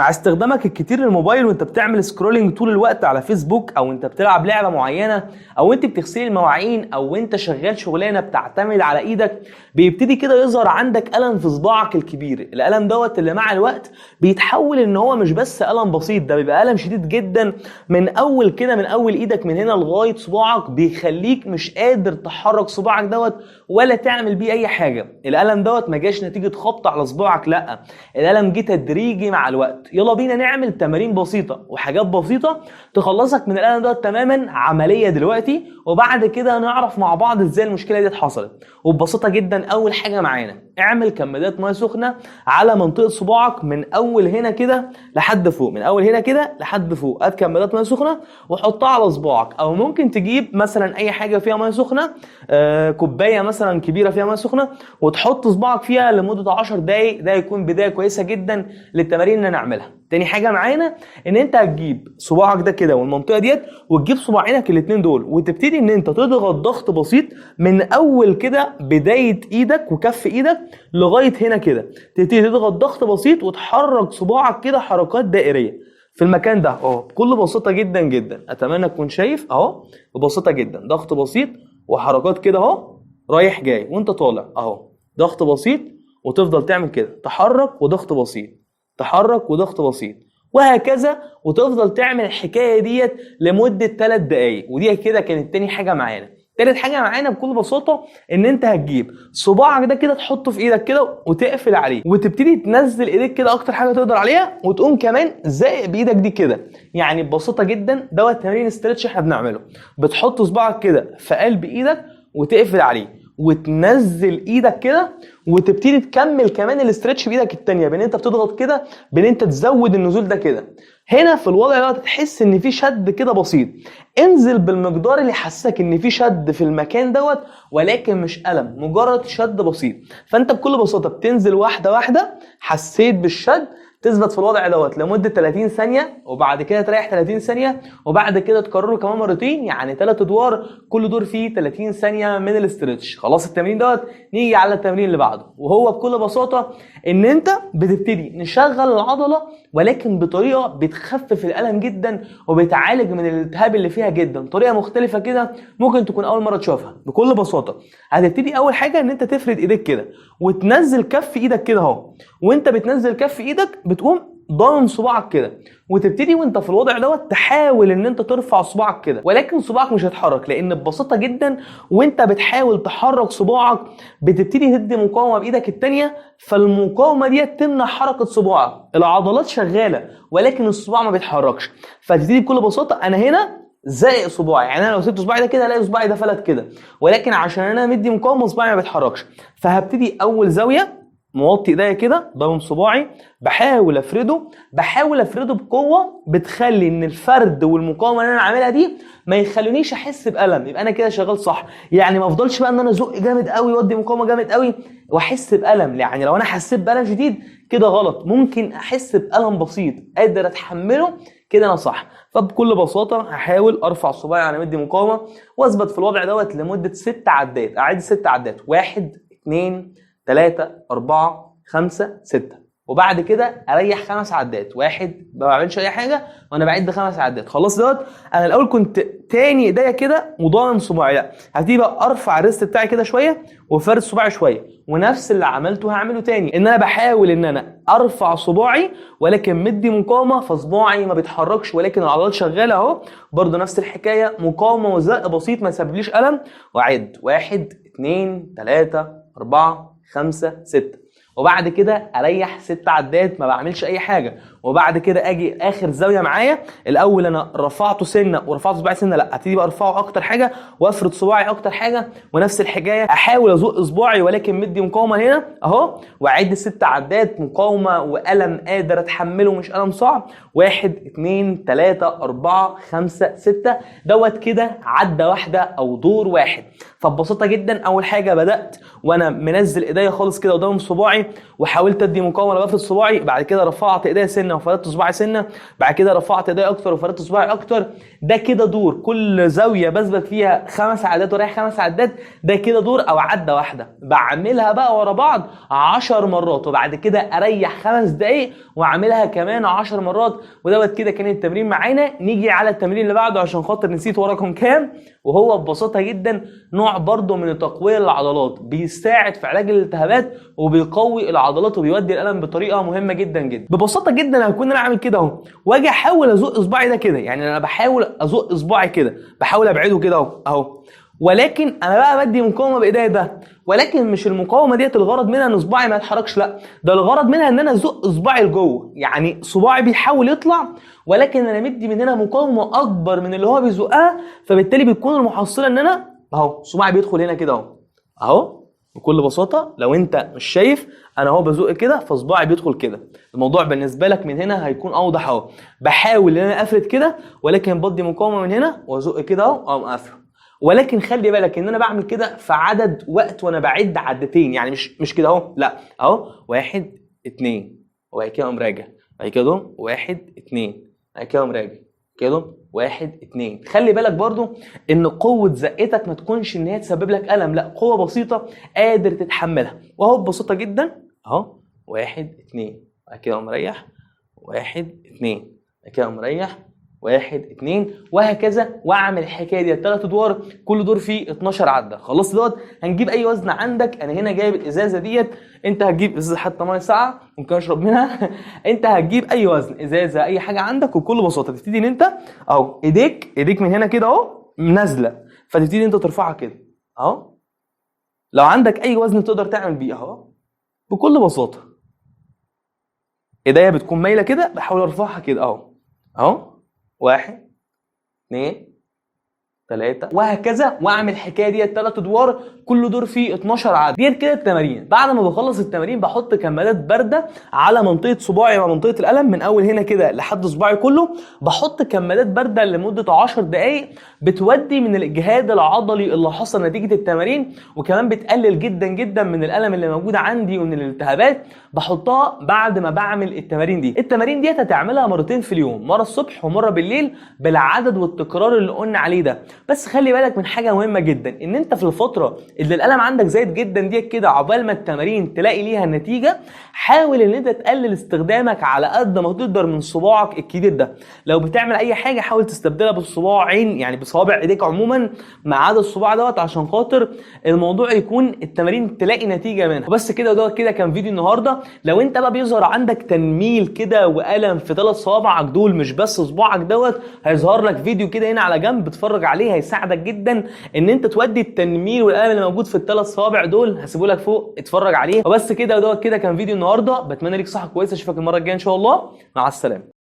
مع استخدامك الكتير للموبايل وانت بتعمل scrolling طول الوقت على فيسبوك، او انت بتلعب لعبه معينه، او انت بتغسلي المواعين، او انت شغال شغلانة بتعتمد على ايدك، بيبتدي كده يظهر عندك الم في صباعك الكبير. الالم دوت اللي مع الوقت بيتحول ان هو مش بس الم بسيط، ده بيبقى الم شديد جدا من اول كده، من اول ايدك من هنا لغاية صباعك، بيخليك مش قادر تحرك صباعك دوت ولا تعمل بيه اي حاجة. الالم دوت ما جاش نتيجة خبط على صباعك، لا، الالم جه تدريجي مع الوقت. يلا بينا نعمل تمارين بسيطة وحاجات بسيطة تخلصك من الالم دوت تماما، عملية دلوقتي، وبعد كده نعرف مع بعض ازاي المشكلة دي حصلت. وببساطة جدا، اول حاجة معانا اعمل كمادات مية سخنة على منطقة صباعك من اول هنا كده لحد فوق، من اول هنا كده لحد فوق. هات كمادات مية سخنة وحطها على صباعك، او ممكن تجيب مثلا اي حاجة فيها مية سخنة، كوباية مثلا كبيرة فيها مية سخنة، وتحط صباعك فيها لمدة 10 دقائق. ده يكون بداية كويسة جدا للتمارين اللي نعملها. تاني حاجة معانا ان انت هتجيب صباعك ده كده والمنطقة ديت، وتجيب صباعينك الاتنين دول، وتبتدي ان انت تضغط ضغط بسيط من اول كده بداية ايدك وكف ايدك لغاية هنا كده. تبتدي تضغط ضغط بسيط وتحرك صباعك كده حركات دائريه في المكان ده اهو، بكل بساطة جدا جدا. اتمنى تكون شايف اهو، ببساطة جدا ضغط بسيط وحركات كده اهو، رايح جاي وانت طالع اهو، ضغط بسيط، وتفضل تعمل كده، تحرك وضغط بسيط، تحرك وضغط بسيط، وهكذا، وتفضل تعمل الحكاية ديت لمدة 3 دقائق. ودي كده كانت تاني حاجة معانا. تالت حاجة معانا بكل بساطة ان انت هتجيب صباعك ده كده تحطه في ايدك كده وتقفل عليه، وتبتدي تنزل ايديك كده اكتر حاجة تقدر عليها، وتقوم كمان زائق بايدك دي كده. يعني ببساطة جدا دوت تمرين stretch احنا بنعمله. بتحط صباعك كده في قلب ايدك وتقفل عليه، وتنزل ايدك كده، وتبتدي تكمل كمان ال stretch بايدك التانية، بان انت بتضغط كده، بان انت تزود النزول ده كده. هنا في الوضع ده تحس ان في شد كده بسيط، انزل بالمقدار اللي يحسسك ان في شد في المكان دوت، ولكن مش الم، مجرد شد بسيط. فانت بكل بساطة بتنزل واحدة واحده، حسيت بالشد تثبت في الوضع دوت لمدة 30 ثانية، وبعد كده تريح 30 ثانية، وبعد كده تكرره كمان مرتين، يعني 3 ادوار كل دور فيه 30 ثانية من ال stretch. خلاص التمرين دوت، نيجي على التمرين اللي بعده، وهو بكل بساطة ان انت بتبتدي نشغل العضلة، ولكن بطريقة بتخفف الالم جدا وبتعالج من الالتهاب اللي فيها جدا، طريقه مختلفة كده ممكن تكون اول مرة تشوفها. بكل بساطة هتبتدي اول حاجة ان انت تفرد ايديك كده وتنزل كف ايدك كده اهو، وانت بتنزل كف ايدك بتقوم ضامن صباعك كده، وتبتدي وانت في الوضع دوت تحاول ان انت ترفع صباعك كده، ولكن صباعك مش هيتحرك، لان ببساطة جدا وانت بتحاول تحرك صباعك بتبتدي تدي مقاومة بايدك التانية، فالمقاومه دي تمنع حركة صباعك. العضلات شغالة ولكن الصباع ما بيتحركش. فتبتدي بكل بساطة انا هنا زائق صباعي، يعني انا لو سبت صباعي ده كده الاقي صباعي ده فلت كده، ولكن عشان انا مدي مقاومة صباعي ما بيتحركش. فهبتدي اول زاوية موطي ايديا كده، ضامم صباعي، بحاول افرده، بحاول افرده بقوة بتخلي ان الفرد والمقاومة اللي انا عاملها دي ما يخلونيش احس بالم، يبقى انا كده شغال صح. يعني ما افضلش بقى ان انا ازق جامد قوي وادي مقاومة جامد قوي واحس بالم، يعني لو انا حسيت بالم شديد كده غلط، ممكن احس بالم بسيط قادر اتحمله كده انا صح. فبكل بساطة هحاول ارفع صباعي على مدي مقاومة واثبت في الوضع دوت لمدة 6 عدات. اعد 6 عدات، 1 2 3 4 5 6، وبعد كده اريح 5 عدات، 1 ما بعملش اي حاجة وانا بعد 5 عدات. خلاص دوت انا الاول كنت تاني ايديا كده وضامن صباعي، لا هبتدي بقى ارفع ال wrist بتاعي كده شوية وفرد صباعي شوية، ونفس اللي عملته هعمله تاني، ان انا بحاول ان انا ارفع صباعي ولكن مدي مقاومة، فصباعي ما بيتحركش ولكن العضلات شغالة اهو. برده نفس الحكاية، مقاومة وزق بسيط ما يسببليش الم، واعد 1 2 3 4 5 6، وبعد كده اريح 6 عدات ما بعملش اي حاجة، وبعد كده اجي اخر زاوية معايا. الاول انا رفعته سنة ورفعت صباعي سنة، لا ابتدي بقى ارفعه اكتر حاجة وافرد صباعي اكتر حاجة، ونفس الحكاية احاول ازق صباعي ولكن مدي مقاومة هنا اهو، واعد 6 عدات مقاومة والم قادر اتحمله مش الم صعب، 1 2 3 4 5 6 دوت كده عده واحدة او دور واحد. فببساطه جدا اول حاجة بدات وانا منزل ايديا خالص كده قدام صباعي، وحاولت ادي مقاومة لبفرد صباعي، بعد كده رفعت ايديا سنة وفردت صباعي سنة، بعد كده رفعت ايديا اكتر وفردت صباعي اكتر. ده كده دور، كل زاوية بثبت فيها 5 عدات ورايح 5 عدات، ده كده دور او عده واحدة بعملها بقى ورا بعض 10 مرات، وبعد كده اريح 5 دقايق واعملها كمان 10 مرات. ودوت كده كان التمرين معانا. نيجي على التمرين اللي بعده عشان خاطر نسيت هو رقم كام، وهو ببساطة جدا نوع برضه من تقوية العضلات، بيساعد في علاج الالتهابات وبيقوي العضلات وبيودي الالم بطريقة مهمة جدا جدا. ببساطة جدا هكون انا عامل كده اهو، واجي احاول ازق اصبعي ده كده، يعني انا بحاول ازق اصبعي كده، بحاول ابعده كده اهو اهو، ولكن انا بقى بدي مقاومة بايديا ده، ولكن مش المقاومة ديت الغرض منها ان اصبعي ما يتحركش، لا ده الغرض منها ان انا ازق اصبعي لجوه، يعني صباعي بيحاول يطلع ولكن انا مدي من هنا مقاومة اكبر من اللي هو بيزقها، فبالتالي بتكون المحصلة ان انا اهو صباعي بيدخل هنا كده اهو اهو. بكل بساطة لو انت مش شايف انا اهو بزق كده فصباعي بيدخل كده، الموضوع بالنسبة لك من هنا هيكون اوضح اهو. بحاول ان انا افرد كده ولكن بدي مقاومة من هنا وازق كده اهو اقوم قافله، ولكن خلي بالك ان انا بعمل كده في عدد وقت وانا بعد عدتين، يعني مش كده اهو، لا اهو 1 2 وبعد كده اقوم راجع، بعد كده 1 2 بعد كده اقوم راجع كده 1 2. خلي بالك برضو ان قوة زقتك ما تكونش ان هي تسبب لك الم، لا قوة بسيطة قادر تتحملها، واهو ببساطة جدا اهو 1 2 بعد كده اقوم مريح 1 2 بعد كده اقوم مريح 1 2 وهكذا، واعمل الحكاية دي 3 ادوار كل دور فيه 12 عده. خلصت دوت هنجيب اي وزن عندك، انا هنا جايب الازازه ديت، انت هتجيب ازازة حتى مية ساقعه ممكن اشرب منها انت هتجيب اي وزن، ازازة اي حاجة عندك، وبكل بساطة تبتدي ان انت اهو ايديك من هنا كده اهو نازله، فتبتدي انت ترفعها كده اهو، لو عندك اي وزن تقدر تعمل بيه اهو بكل بساطة. ايديا بتكون مايلة كده، بحاول ارفعها كده اهو اهو 1 2 3 وهكذا، واعمل الحكاية دي 3 ادوار كل دور فيه 12 عدد. ديت كده التمارين. بعد ما بخلص التمارين بحط كمادات باردة على منطقة صباعي ومنطقة الالم من اول هنا كده لحد صباعي كله، بحط كمادات باردة لمدة 10 دقائق، بتودي من الاجهاد العضلي اللي حصل نتيجة التمارين، وكمان بتقلل جدا جدا من الالم اللي موجود عندي ومن الالتهابات. بحطها بعد ما بعمل التمارين دي. التمارين دي هتعملها مرتين في اليوم، مرة الصبح ومرة بالليل، بالعدد والتكرار اللي قلنا عليه ده. بس خلي بالك من حاجة مهمة جدا، ان انت في الفترة اللي الالم عندك زايد جدا دي كده عقبال ما التمارين تلاقي ليها النتيجة، حاول ان انت تقلل استخدامك على قد ما تقدر من صباعك الكبير ده. لو بتعمل اي حاجة حاول تستبدلها بالصباعين، يعني بصوابع ايديك عموما ما عدا الصباع دوت، عشان خاطر الموضوع يكون التمارين تلاقي نتيجة منها. بس كده دوت كده كان فيديو النهارده. لو انت بقى بيظهر عندك تنميل كده والم في 3 صوابعك دول مش بس صباعك دوت، هيظهر لك فيديو كده هنا على جنب اتفرج عليه، هيساعدك جدا ان انت تودي التنميل والالم اللي موجود في ال3 صوابع دول، هسيبه لك فوق اتفرج عليه. وبس كده ودوت كده كان فيديو النهارده. بتمنى ليك صحة كويسة، اشوفك المرة الجاية ان شاء الله. مع السلامة.